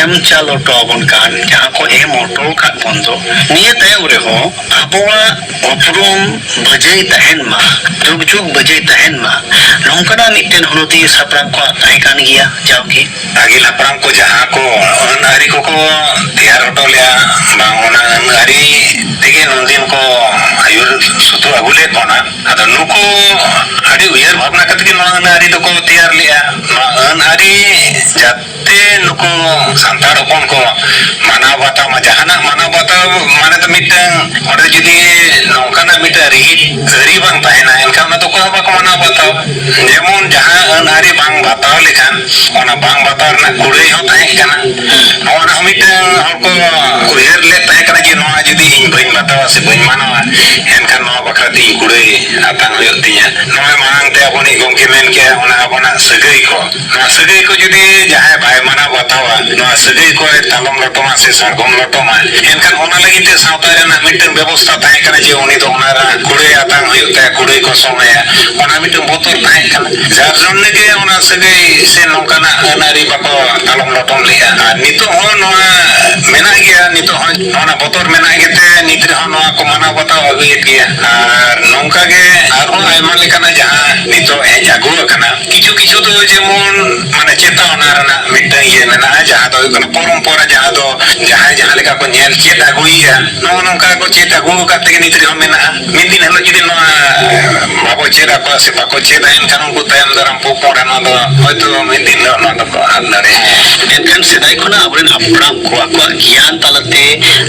ᱮᱢ ᱪᱟᱞ ᱦᱚᱴᱚ ᱟᱵᱚᱱ ᱠᱟᱱ, ᱡᱟᱦᱟᱸ ᱠᱚ ᱮᱢ ᱦᱚᱴᱚ ᱟᱠᱟᱫ ᱵᱚᱱ ᱫᱚ, ᱱᱤᱭᱟᱹ ᱛᱟᱭᱚᱢ ᱨᱮᱦᱚᱸ ᱟᱵᱚᱣᱟᱜ ᱩᱯᱨᱩᱢ ᱵᱟᱹᱡᱟᱹᱭ ᱛᱟᱦᱮᱱ ᱢᱟ, ᱡᱩᱜᱽ ᱡᱩᱜᱽ ᱵᱟᱹᱡᱟᱹᱭ ᱛᱟᱦᱮᱱ ᱢᱟ, ᱱᱚᱝᱠᱟᱱᱟᱜ ᱢᱤᱫᱴᱮᱱ ᱦᱩᱱᱟᱹᱨ ᱛᱤ ᱦᱟᱯᱲᱟᱢ ᱠᱚᱣᱟᱜ ᱛᱟᱦᱮᱸ ᱠᱟᱱ ᱜᱮᱭᱟ ᱡᱟᱣᱜᱮ᱾ ᱟᱹᱜᱤᱞ ᱦᱟᱯᱲᱟᱢ ᱠᱚ ᱡᱟᱦᱟᱸ ᱠᱚ ᱟᱹᱱ ᱟᱹᱨᱤ ᱠᱚᱠᱚ ᱛᱮᱭᱟᱨ ᱦᱚᱴᱚ ᱞᱮᱜᱼᱟ, ᱵᱟᱝ ᱚᱱᱟ ᱟᱹᱱ ᱟᱹᱨᱤ ᱛᱮᱜᱮ ᱱᱩᱱᱫᱤᱱ ᱠᱚ ᱟᱹᱭᱩᱨ ᱥᱩᱛᱩᱜ ᱟᱹᱜᱩ ᱞᱮᱫ ᱵᱚᱱᱟ᱾ ᱟᱫᱚ ᱱᱩᱠᱩ ᱟᱹᱰᱤ ᱩᱭᱦᱟᱹᱨ ᱵᱷᱟᱵᱽᱱᱟ ᱠᱟᱛᱮ ᱜᱮ ᱱᱚᱣᱟ ᱟᱹᱱ ᱟᱹᱨᱤ ᱫᱚᱠᱚ ᱛᱮᱭᱟᱨ ᱞᱮᱜᱼᱟ᱾ ᱱᱚᱣᱟ ᱟᱹᱱ ᱟᱹᱨᱤ ᱡᱟᱛᱮ ᱱᱩᱠᱩ ᱥᱟᱱᱛᱟᱲ ᱦᱚᱯᱚᱱ ᱠᱚ ᱢᱟᱱᱟᱣ ᱵᱟᱛᱟᱣ ᱢᱟ᱾ ᱡᱟᱦᱟᱱᱟᱜ ᱢᱟᱱᱟᱣ ᱵᱟᱛᱟᱣ ᱢᱟᱱᱮ ᱫᱚ ᱢᱤᱫᱴᱟᱝ ᱚᱸᱰᱮ ᱡᱩᱫᱤ ᱱᱚᱝᱠᱟᱱᱟᱜ ᱢᱤᱫᱴᱟᱝ ᱨᱤᱦᱤᱴ ᱟᱹᱨᱤ ᱵᱟᱝ ᱛᱟᱦᱮᱱᱟ, ᱮᱱᱠᱷᱟᱱ ᱚᱱᱟ ᱫᱚ ᱚᱠᱚᱭ ᱦᱚᱸ ᱵᱟᱠᱚ ᱢᱟᱱᱟᱣ ᱵᱟᱛᱟᱣᱟ᱾ ᱡᱮᱢᱚᱱ ᱡᱟᱦᱟᱸ ᱟᱹᱱ ᱟᱹᱨᱤ ᱵᱟᱝ ᱵᱟᱛᱟᱣ ᱞᱮᱠᱷᱟᱱ ᱚᱱᱟ ᱵᱟᱝ ᱵᱟᱛᱟᱣ ᱨᱮᱱᱟᱜ ᱠᱩᱲᱟᱹᱭ ᱦᱚᱸ ᱛᱟᱦᱮᱸ ᱠᱟᱱᱟ᱾ ᱱᱚᱜᱼᱚ ᱱᱟ ᱦᱚᱸ ᱢᱤᱫᱴᱟᱝ ᱦᱚᱲ ᱠᱚ ᱩᱭᱦᱟᱹᱨ ᱞᱮᱫ ᱛᱟᱦᱮᱸ ᱠᱟᱱᱟ ᱡᱮ ᱱᱚᱣᱟ ᱡᱩᱫᱤ ᱤᱧ ᱵᱟᱹᱧ ᱵᱟᱛᱟᱣᱟ ᱥᱮ ᱵᱟᱹᱧ ᱢᱟᱱᱟᱣᱟ, ᱮᱱᱠᱷᱟᱱ ᱱᱚᱣᱟ ᱵᱟᱠᱷᱨᱟ ᱛᱤᱧ ᱠᱩᱲᱟᱹᱭ ᱟᱛᱟᱝ ᱦᱩᱭᱩᱜ ᱛᱤᱧᱟ᱾ ᱱᱚᱜᱼᱚᱭ ᱢᱟᱲᱟᱝ ᱛᱮ ᱟᱵᱚᱱᱤᱡ ᱜᱚᱢᱠᱮ ᱢᱮᱱ ᱠᱮᱜᱼᱟ, ᱚᱱᱟ ᱟᱵᱚᱱᱟᱜ ᱥᱟᱹᱜᱟᱹᱭ ᱠᱚ, ᱱᱚᱣᱟ ᱥᱟᱹᱜᱟᱹᱭ ᱠᱚ ᱡᱩᱫᱤ ᱡᱟᱦᱟᱸᱭ ᱵᱟᱭ ᱢᱟᱱᱟᱣ ᱵᱟᱛᱟᱣᱟ, ᱱᱚᱣᱟ ᱥᱟᱹᱜᱟᱹᱭ ᱠᱚᱭ ᱛᱟᱞᱚᱢ ᱞᱚᱴᱚᱢᱟ ᱥᱮ ᱥᱟᱨᱜᱚᱢ ᱞᱚᱴᱚᱢᱟ, ᱮᱱᱠᱷᱟᱱ ᱚᱱᱟ ᱞᱟᱹᱜᱤᱫ ᱛᱮ ᱥᱟᱶᱛᱟ ᱨᱮᱱᱟᱜ ᱢᱤᱫᱴᱟᱝ ᱵᱮᱵᱚᱥᱛᱷᱟ ᱛᱟᱦᱮᱸ ᱠᱟᱱᱟ ᱡᱮ ᱩᱱᱤ ᱫᱚ ᱚᱱᱟ ᱨᱮᱱᱟᱜ ᱠᱩᱲᱟᱹᱭ ᱟᱛᱟᱝ ᱦᱩᱭᱩᱜ ᱛᱟᱭᱟ, ᱠᱩᱲᱟᱹᱭ ᱠᱚᱥᱚᱢ ᱟᱭᱟ, ᱚᱱᱟ ᱢᱤᱫᱴᱟᱝ ᱵᱚᱛᱚᱨ ᱛᱟᱦᱮᱸ ᱠᱟᱱᱟ᱾ ᱡᱟᱨ ᱡᱚᱱᱱᱮ ᱜᱮ ᱚᱱᱟ ᱥᱟᱹᱜᱟᱹᱭ ᱥᱮ ᱱᱚᱝᱠᱟᱱᱟᱜ ᱟᱹᱱ ᱟᱹᱨᱤ ᱵᱟᱠᱚ ᱛᱟᱞᱚᱢ ᱞᱚᱴᱚᱢ ᱞᱮᱜᱼᱟ᱾ ᱟᱨ ᱱᱤᱛᱚᱜ ᱦᱚᱸ ᱱᱚᱣᱟ ᱢᱮᱱᱟᱜ ᱜᱮᱭᱟ, ᱱᱤᱛᱚᱜ ᱦᱚᱸ ᱚᱱᱟ ᱵᱚᱛᱚᱨ ᱢᱮᱱᱟᱜ ᱜᱮᱛᱮ ᱱᱤᱛ ᱨᱮᱦᱚᱸ ᱱᱚᱣᱟ ᱠᱚ ᱢᱟᱱᱟᱣ ᱵᱟᱛᱟᱣ ᱟᱹᱜᱩᱭᱮᱫ ᱜᱮᱭᱟ᱾ ᱟᱨ ᱱᱚᱝᱠᱟ ᱜᱮ ᱟᱨᱦᱚᱸ ᱟᱭᱢᱟ ᱞᱮᱠᱟᱱᱟᱜ ᱡᱟᱦᱟᱸ ᱱᱤᱛᱚᱜ ᱦᱮᱡ ᱟᱹᱜᱩ ᱟᱠᱟᱱᱟ, ᱠᱤᱪᱷᱩ ᱠᱤᱪᱷᱩ ᱫᱚ ᱡᱮᱢᱚᱱ ᱢᱟᱱᱮ ᱪᱮᱛᱟᱣᱱᱟ ᱨᱮᱱᱟᱜ ᱢᱤᱫᱴᱟᱝ ᱤᱭᱟᱹ ᱢᱮᱱᱟᱜᱼᱟ, ᱡᱟᱦᱟᱸ ᱫᱚ ᱦᱩᱭᱩᱜ ᱠᱟᱱᱟ ᱯᱚᱨᱚᱢᱯᱚᱨᱟ, ᱡᱟᱦᱟᱸ ᱫᱚ ᱡᱟᱦᱟᱸᱭ ᱡᱟᱦᱟᱸ ᱞᱮᱠᱟ ᱠᱚ ᱧᱮᱞ ᱪᱮᱫ ᱟᱹᱜᱩᱭᱮᱫᱼᱟ, ᱱᱚᱜᱼᱚ ᱱᱚᱝᱠᱟ ᱠᱚ ᱪᱮᱫ ᱟᱹᱜᱩ ᱟᱠᱟᱫ ᱛᱮᱜᱮ ᱱᱤᱛ ᱨᱮᱦᱚᱸ ᱢᱮᱱᱟᱜᱼᱟ᱾ ᱢᱤᱫ ᱫᱤᱱ ᱦᱤᱞᱳᱜ ᱡᱩᱫᱤ ᱱᱚᱣᱟ ᱵᱟᱵᱚ ᱪᱮᱫ ᱟᱠᱚᱣᱟ ᱥᱮ ᱵᱟᱠᱚ ᱪᱮᱫᱟ, ᱮᱱᱠᱷᱟᱱ ᱩᱱᱠᱩ ᱛᱟᱭᱚᱢ ᱫᱟᱨᱟᱢ ᱯᱚᱯᱚᱝᱲᱟ ᱱᱚᱣᱟ ᱫᱚ ᱦᱚᱭᱛᱳ ᱢᱤᱫ ᱫᱤᱱ ᱦᱤᱞᱳᱜ ᱱᱚᱣᱟ ᱫᱚᱠᱚ ᱟᱫ ᱫᱟᱲᱮᱭᱟᱜᱼᱟ᱾ ᱮᱱᱠᱷᱟᱱ ᱥᱮᱫᱟᱭ ᱠᱷᱚᱱᱟᱜ ᱟᱵᱚᱨᱮᱱ ᱦᱟᱯᱲᱟᱢ ᱠᱚ ᱟᱠᱚᱣᱟᱜ ᱜᱮᱭᱟᱱ ᱛᱟᱞᱟᱛᱮ,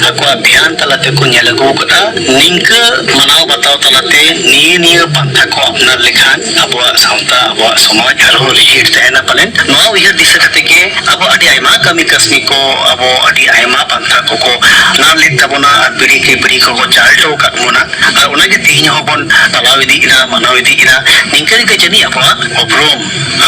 ᱟᱠᱚᱣᱟᱜ ᱵᱮᱭᱟᱱ ᱛᱟᱞᱟᱛᱮ ᱠᱚ ᱧᱮᱞ ᱟᱹᱜᱩ ᱟᱠᱟᱫᱼᱟ᱾ ᱱᱤᱝᱠᱟᱹ ᱢᱟᱱᱟᱣ ᱵᱟᱛᱟᱣ ᱛᱟᱞᱟᱛᱮ ᱱᱤᱭᱟᱹ ᱱᱤᱭᱟᱹ ᱯᱟᱱᱛᱷᱟ ᱠᱚ ᱟᱯᱱᱟᱨ ᱞᱮᱠᱷᱟᱱ ᱟᱵᱚᱣᱟᱜ ᱥᱟᱶᱛᱟ, ᱟᱵᱚᱣᱟᱜ ᱥᱚᱢᱟᱡᱽ ᱟᱨᱦᱚᱸ ᱨᱤᱦᱤᱴ ᱛᱟᱦᱮᱱᱟ ᱯᱟᱞᱮᱱ᱾ ᱱᱚᱣᱟ ᱩᱭᱦᱟᱹᱨ ᱫᱤᱥᱟᱹ ᱠᱟᱛᱮ ᱜᱮ ᱟᱵᱚ ᱟᱹᱰᱤ ᱟᱭᱢᱟ ᱠᱟᱹᱢᱤ ᱠᱟᱹᱥᱱᱤ ᱠᱚ, ᱟᱵᱚ ᱟᱹᱰᱤ ᱟᱭᱢᱟ ᱯᱟᱱᱛᱷᱟ ᱠᱚᱠᱚ ᱟᱯᱱᱟᱨ ᱞᱮᱫ ᱛᱟᱵᱚᱱᱟ ᱟᱨ ᱯᱤᱲᱦᱤ ᱠᱮ ᱯᱤᱲᱦᱤ ᱠᱚᱠᱚ ᱪᱟᱞ ᱦᱚᱴᱚ ᱟᱠᱟᱫ ᱵᱚᱱᱟ᱾ ᱟᱨ ᱚᱱᱟᱜᱮ ᱛᱮᱦᱮᱧ ᱦᱚᱸᱵᱚᱱ ᱯᱟᱞᱟᱣ ᱤᱫᱤᱭᱮᱫᱼᱟ, ᱢᱟᱱᱟᱣ ᱤᱫᱤᱭᱮᱫᱼᱟ᱾ ᱱᱤᱝᱠᱟᱹ ᱱᱤᱝᱠᱟᱹ ᱡᱟᱹᱱᱤᱡ ᱟᱵᱚᱣᱟᱜ ᱩᱯᱨᱩᱢ,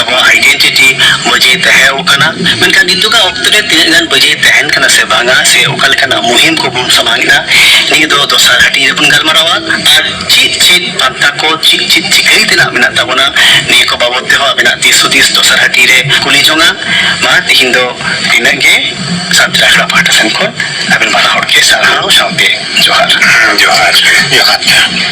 ᱟᱵᱚᱣᱟᱜ identity ᱵᱟᱹᱡᱟᱹᱭ ᱛᱟᱦᱮᱸ ᱟᱠᱟᱱᱟ᱾ ᱢᱮᱱᱠᱷᱟᱱ ᱱᱤᱛᱚᱜᱟᱜ ᱚᱠᱛᱚ ᱨᱮ ᱛᱤᱱᱟᱹᱜ ᱜᱟᱱ ᱵᱟᱹᱡᱟᱹᱭ ᱛᱟᱦᱮᱱ ᱠᱟᱱᱟ ᱥᱮ ᱵᱟᱝᱟ, ᱥᱮ ᱚᱠᱟ ᱞᱮᱠᱟᱱᱟᱜ ᱢᱩᱦᱤᱢ ᱠᱚᱵᱚᱱ ᱥᱟᱢᱟᱝ ᱮᱫᱟ, ᱱᱤᱭᱟᱹ ᱫᱚ ᱫᱚᱥᱟᱨ ᱦᱟᱹᱴᱤᱧ ᱨᱮᱵᱚᱱ ᱜᱟᱞᱢᱟᱨᱟᱣᱟ᱾ ᱟᱨ ᱪᱮᱫ ᱪᱮᱫ ᱯᱟᱱᱛᱷᱟ ᱠᱚ, ᱪᱮᱫ ᱪᱮᱫ ᱪᱤᱠᱟᱹᱭ ᱛᱮᱱᱟᱜ ᱢᱮᱱᱟᱜ ᱛᱟᱵᱚᱱᱟ, ᱱᱤᱭᱟᱹ ᱠᱚ ᱵᱟᱵᱚᱫ ᱛᱮᱦᱚᱸ ᱟᱵᱤᱱᱟᱜ ᱫᱤᱥ ᱦᱩᱫᱤᱥ ᱫᱚᱥᱟᱨ ᱦᱟᱹᱴᱤᱧ ᱨᱮ ᱠᱩᱞᱤ ᱡᱚᱝᱟ᱾ ᱢᱟ ᱛᱮᱦᱮᱧ ᱫᱚ ᱛᱤᱱᱟᱹᱜ ᱜᱮ, ᱥᱟᱱᱛᱟᱲ ᱟᱠᱷᱲᱟ ᱯᱟᱦᱴᱟ ᱥᱮᱱ ᱠᱷᱚᱱ ᱟᱵᱤᱱ ᱵᱟᱱᱟ ᱦᱚᱲ ᱜᱮ ᱥᱟᱨᱦᱟᱣ ᱥᱟᱶᱛᱮ ᱡᱚᱦᱟᱨ᱾ ᱡᱚᱦᱟᱨ᱾ ᱡᱚᱦᱟᱨ᱾